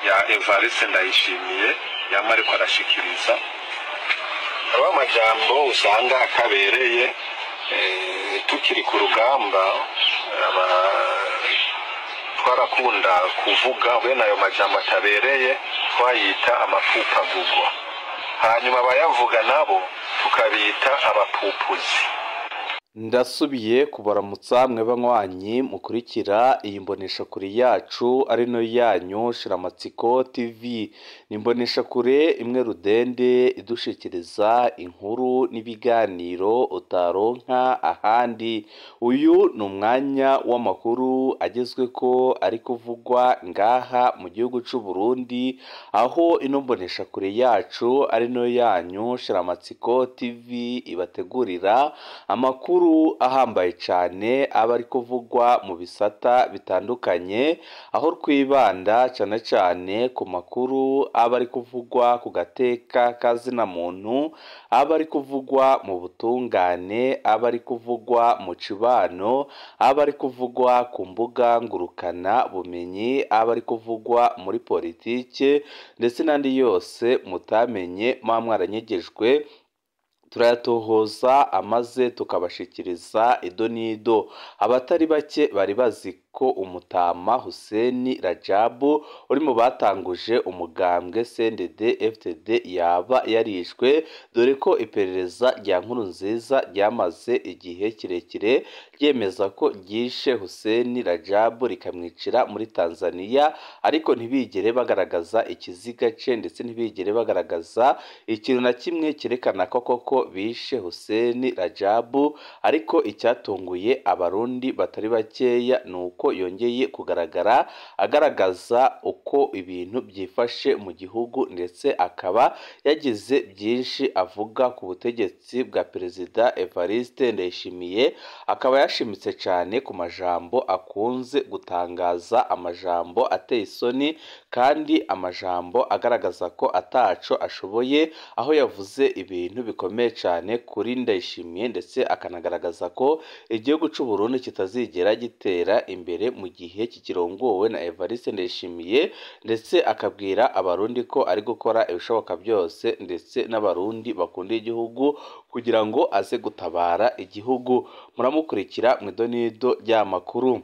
Ya Evariste Ndayishimiye yama ariko arashikiriza aba amajambo usanga akabereye. Tukiri ku rugamba twarakunda kuvuga bene ayo majambo atabereye, twayita amapupagugwa, hanyuma abayavuga nabo tukabita abapupuzi. Ndasubiye kubaramutsa mwe banywanyi mukurikira iyi mboneshakure yacu ari no yanyu Shiramatsiko TV. Ni imboneshakure imwe rudende idushikiriza inkuru n'ibiganiro utaronka ahandi. Uyu ni umwanya w'amakuru agezweko ari kuvugwa ngaha mu gihugu c'u Burundi, aho ino mboneshakure yacu ari no yanyu Shiramatsiko TV ibategurira amakuru ahambaye cyane aba ari kuvugwa mu bisata bitandukanye, aho twibanda cyane cyane ku makuru aba ari kuvugwa ku gateka kazina muntu, aba ari kuvugwa mu butungane, aba ari kuvugwa mu cibano, aba ari kuvugwa ku mbuga ngurukana bumenyi, aba ari kuvugwa muri politike ndetse n'andi yose mutamenye muba mwaranyegejwe. Turayatohoza amaze tukabashikiriza ido n'ido. Abatari bake bari bazi ko umutama Hussein Rajabu uri mu batanguje umugambwe CNDD FDD yaba yarishwe, dore ko iperereza rya Nkurunziza ryamaze igihe kirekire ryemeza ko ryishe Hussein Rajabu rikamwicira muri Tanzania, ariko ntibigere bagaragaza ikiziga ce ndetse ntibigere bagaragaza ikintu na kimwe cyerekana ko koko bishe Hussein Rajabu. Ariko icyatunguye abarundi batari bakeya ni uko yongeye kugaragara agaragaza uko ibintu byifashe mu gihugu, ndetse akaba yagize byinshi avuga ku butegetsi bwa Perezida Evariste Ndayishimiye. Akaba yashimitse cyane ku majambo akunze gutangaza, amajambo ateye isoni kandi amajambo agaragaza ko ataco ashoboye, aho yavuze ibintu bikomeye cyane kuri Ndayishimiye, ndetse akanagaragaza ko igihugu c'u Burundi kitazigera gitera imbere mu gihe kikirongowe na Evariste Ndayishimiye, ndetse akabwira abarundi ko ari gukora ibishoboka byose ndetse n'abarundi bakunda igihugu kugira ngo aze gutabara igihugu. Muramukurikira mu idonido ry'amakuru.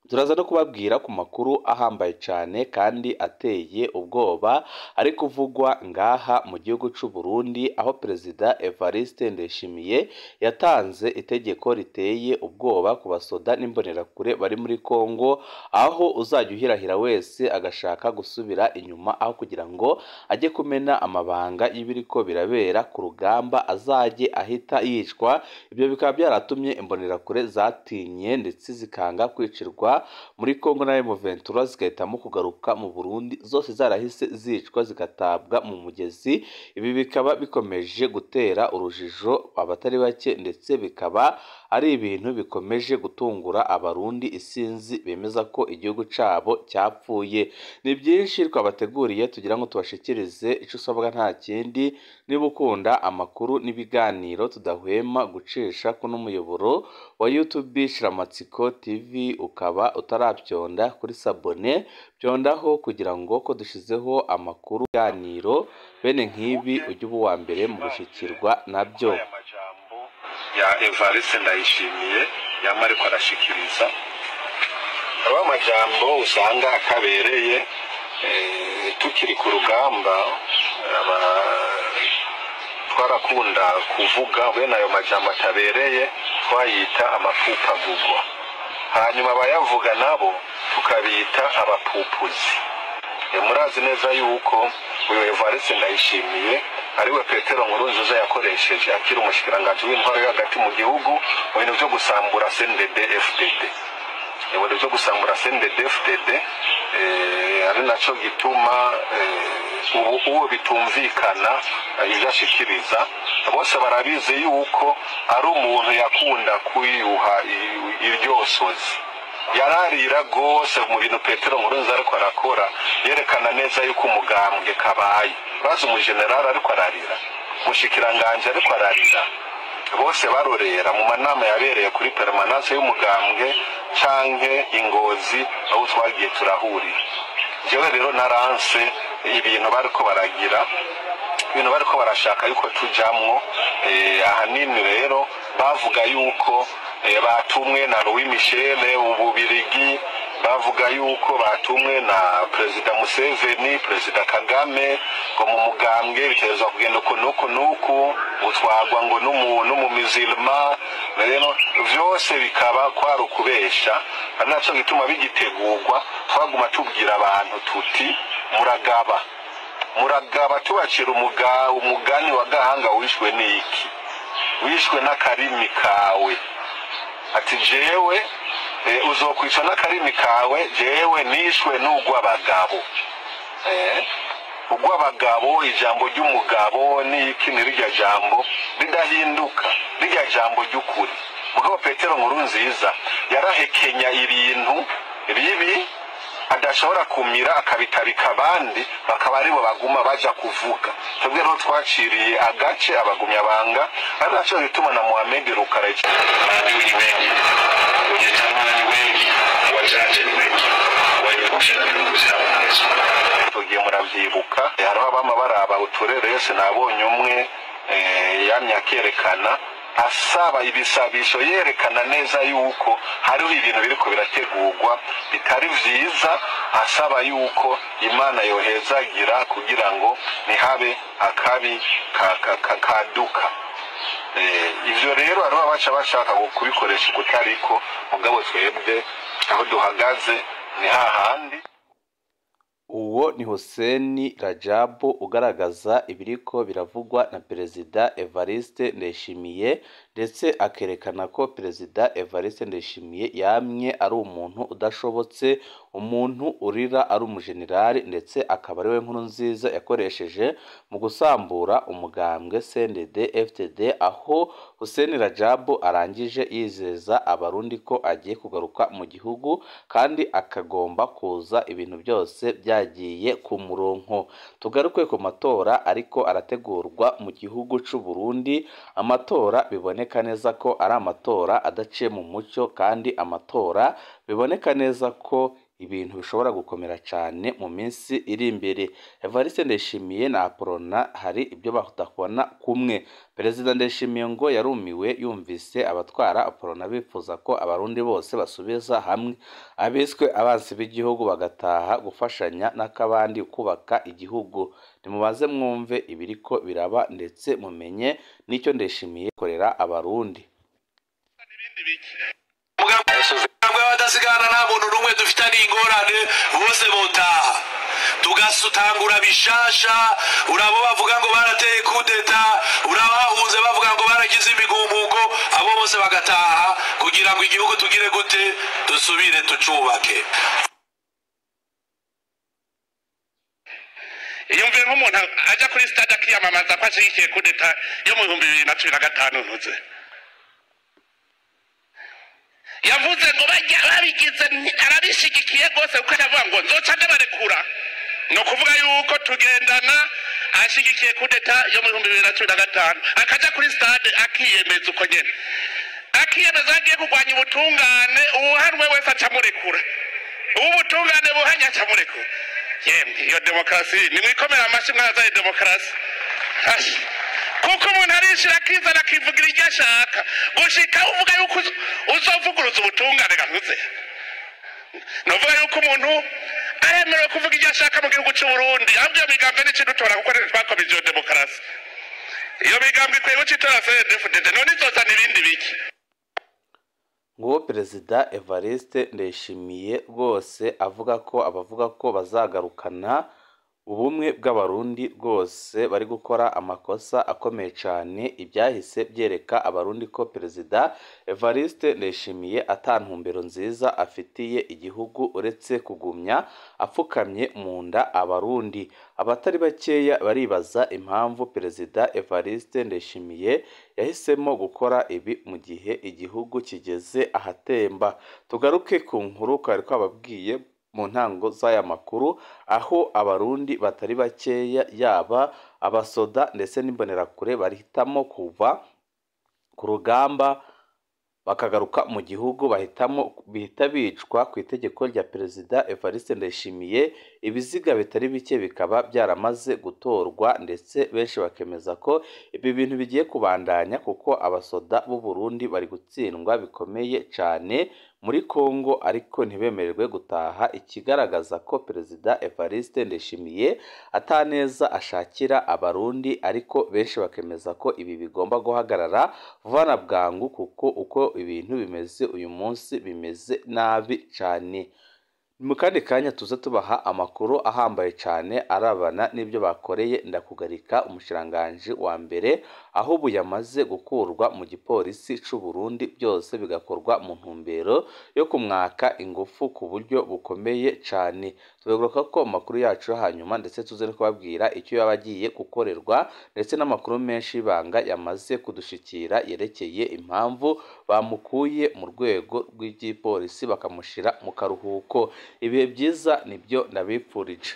Turaza no kubabwira ku makuru ahambaye cyane kandi ateye ubwoba ari kuvugwa ngaha mu gihugu c'u Burundi, aho Perezida Evariste Ndayishimiye yatanze itegeko riteye ubwoba ku basoda n'imbonerakure bari muri Kongo, aho uzajya uhirahira wese agashaka gusubira inyuma aho kugira ngo ajye kumena amabanga y'ibiriko birabera ku rugamba azajye ahita yicwa. Ibyo bikaba byaratumye imbonerakure zatinye ndetse zikanga kwicirwa muri Kongo na M23, zigahitamo kugaruka mu Burundi, zose zarahise zicwa zigatabwa mu mugezi. Ibi bikaba bikomeje gutera urujijo abatari bake, ndetse bikaba ari ibintu bikomeje gutungura abarundi isinzi bemeza ko igihugu cabo cyapfuye. Ni byinshi twabateguriye tugira ngo tubashikirize. Ico usabwa nta kindi, niba ukunda amakuru n'ibiganiro tudahwema gucisha kuno muyoboro wa YouTube Shiramatsiko TV, ukaba utarabyonda kuri sabone, byondaho kugira ngo ko dushizeho amakuru ganiro bene nk'ibi ujye uba uwa mbere mu gushikirwa nabyo. Aya majambo ya Evariste Ndayishimiye yama ariko arashikiriza aba amajambo usanga akabereye. Tukiri ku rugamba twarakunda kuvuga bene ayo majambo atabereye, twayita amapupagugwa, hanyuma abayavuga nabo tukabita abapupuzi. Murazi neza yuko uyu Evariste Ndayishimiye ariwe Petero Nkurunziza yakoresheje akiri umushikiranganji w'intwaro yo hagati mu gihugu mu bintu byo gusambura CNDD FDD, mu bintu byo gusambura CNDD FDD, ari naco gituma ubu uwo bitumvikana ibyo ashikiriza bose barabizi yuko ari umuntu yakunda kwiyuha iryosozi, yararira rwose mu bintu Petero Nkurunziza ariko arakora, yerekana neza yuko umugambwe kabaye. Urazi umujenerali ariko ararira, umushikiranganje ariko ararira, bose barorera mu manama yabereye kuri permanence y'umugambwe canke ingozi aho twagiye turahurira. Jewe rero naranse ibintu bariko baragira, ibintu bariko barashaka yuko tujamwo. Ahanini rero bavuga yuko batumwe na Louis Michel Ububirigi, bavuga yuko batumwe na Perezida Museveni, Perezida Kagame, ngo mu mugambwe biterezwa kugenda uku nuku nuku, gutwagwa ngo n'umumizilma. Rero vyose bikaba kwari ukubesha. Ari naco gituma bigitegurwa twaguma tubwira abantu tuti muragaba, muragaba, tubacira umugani wa Gahanga wishwe n'iki? Wishwe n'akarimi kawe. Ati jewe uzokwicwa n'akarimi kawe, jewe nishwe n'ugw'abagabo. Ugw'abagabo, ijambo ry'umugabo n'iki ni rirya jambo ridahinduka, rirya jambo ry'ukuri. Mugabo Petero Nkurunziza yarahekenya ibintu bibi adashobora kumira, akabitarika abandi bakaba aribo baguma baja kuvuga. Twebwe rero twaciriye agace abagumyabanga, ari naco gituma na Mohamed Rukara Maadui ni wengi, wenye tamaa ni wengi, wachache ni wengi. Waepushe na viongozi hao Mwenyezi Mungu. Tugiye muravyibuka, hariho abama baraba uturerese, nabonye umwe yamye akerekana asaba ibisabisho, yerekana neza yuko hariho ibintu biriko birategurwa bitari vyiza, asaba yuko Imana yohezagira kugira ngo ntihabe akabi kaduka. Ivyo rero hariho abaca bashaka kubikoresha ukutariko, mugabo twebwe aho duhagaze ni hahandi. Uwo ni Hussein Rajabu ugaragaza ibiriko biravugwa na Perezida Evariste Ndayishimiye, ndetse akerekana ko Perezida Evariste Ndayishimiye yamye ari umuntu udashobotse, umuntu urira ari umujenerali, ndetse akaba ari we Nkurunziza yakoresheje mu gusambura umugambwe CNDD FDD, aho Hussein Rajabu arangije yizeza abarundi ko agiye kugaruka mu gihugu kandi akagomba kuza ibintu byose byagiye ku murongo. Tugaruke ku matora ariko arategurwa mu gihugu c'u Burundi, amatora biboneka neza ko ari amatora adaciye mu mucyo, kandi amatora biboneka neza ko ibintu bishobora gukomera cyane mu minsi iri imbere. Evariste Ndayishimiye na Aprona hari ibyo badakubona kumwe. Perezida Ndayishimiye ngo yarumiwe yumvise abatwara Aprona bifuza ko abarundi bose basubiza hamwe, abiswe abansi b'igihugu bagataha gufashanya n'akabandi kubaka igihugu. Nimubaze mwumve ibiriko biraba ndetse mumenye n'icyo Ndayishimiye korera abarundi. Abadasigana nta muntu n'umwe dufitanye ingorane, bose botaha tugasutangura bishasha. Urabo bavuga ngo barateye kudeta, urabahunze bavuga ngo baragize imigumuko, abo bose bagataha kugira ngo igihugu tugire gute, dusubire tucubake. Iyumvire nk'umuntu aja kuri stade akiyamamaza ko ashigikiye kudeta yo mu 2015, ntuze yavuze ngo bajya babigize arabishigikiye rwose, kuko aravuga ngo nzoca ndabarekura. Ni ukuvuga yuko tugendana ashigikiye kudeta yo mu 2015, akaja kuri stade akiyemeza uko nyene, akiyemeza agiye kurwanya ubutungane, uwuhanwe wese acamurekura, uw'ubutungane buhanye acamurekura. Yemwe iyo demokarasi nimwikomera amashyi mwazaye demokarasi, kuko umuntu arishira akizana akivugira iryo ashaka, gushika uvuga yuko uzovuguruza ubutungane gahuze. Novuga yuko umuntu aremerewe kuvuga iryo ashaka mu gihugu c'u Burundi, ahubwo iyo migambwe n'ikidutora kuko twakomeje iyo demokarasi. Iyo migambwe ikwiye guca itora CNDD-FDD, none izozana ibindi biki? Nguwo Perezida Evariste Ndayishimiye rwose avuga ko abavuga ko bazagarukana ubumwe bw'abarundi rwose bari gukora amakosa akomeye cyane. Ibyahise byereka abarundi ko Perezida Evariste Ndayishimiye ata ntumbero nziza afitiye igihugu uretse kugumya apfukamye mu nda abarundi. Abatari bakeya baribaza impamvu Perezida Evariste Ndayishimiye yahisemo gukora ibi mu gihe igihugu kigeze ahatemba. Tugaruke ku nkuru twari twababwiye mu ntango z'aya makuru, aho abarundi batari bakeya yaba abasoda ndetse n'imbonerakure bahitamo kuva ku rugamba bakagaruka mu gihugu bahitamo bihita bicwa ku itegeko rya Perezida Evariste Ndayishimiye. Ibiziga bitari bike bikaba byaramaze gutorwa, ndetse benshi bakemeza ko ibi bintu bigiye kubandanya kuko abasoda b'u Burundi bari gutsindwa bikomeye cyane muri Kongo, ariko ntibemererwe gutaha, ikigaragaza ko Perezida Evariste Ndayishimiye ataneza ashakira Abarundi. Ariko benshi bakemeza ko ibi bigomba guhagarara vuba na bwangu, kuko uko ibintu bimeze uyu munsi bimeze nabi cyane. Mu kandi kanya tuze tubaha amakuru ahambaye cyane arabana n'ibyo bakoreye Ndakugarika, umushikiranganji wa mbere, aho ubu yamaze gukurwa mu gipolisi c'u Burundi, byose bigakorwa mu ntumbero yo kumwaka ingufu ku buryo bukomeye cyane. Tugaruka ko amakuru yacu yo hanyuma, ndetse tuze no kubabwira icyo yaba agiye gukorerwa, ndetse n'amakuru menshi y'ibanga yamaze kudushikira yerekeye impamvu bamukuye mu rwego rw'igipolisi bakamushyira mu karuhuko. Ibihe byiza nibyo ndabipfurije.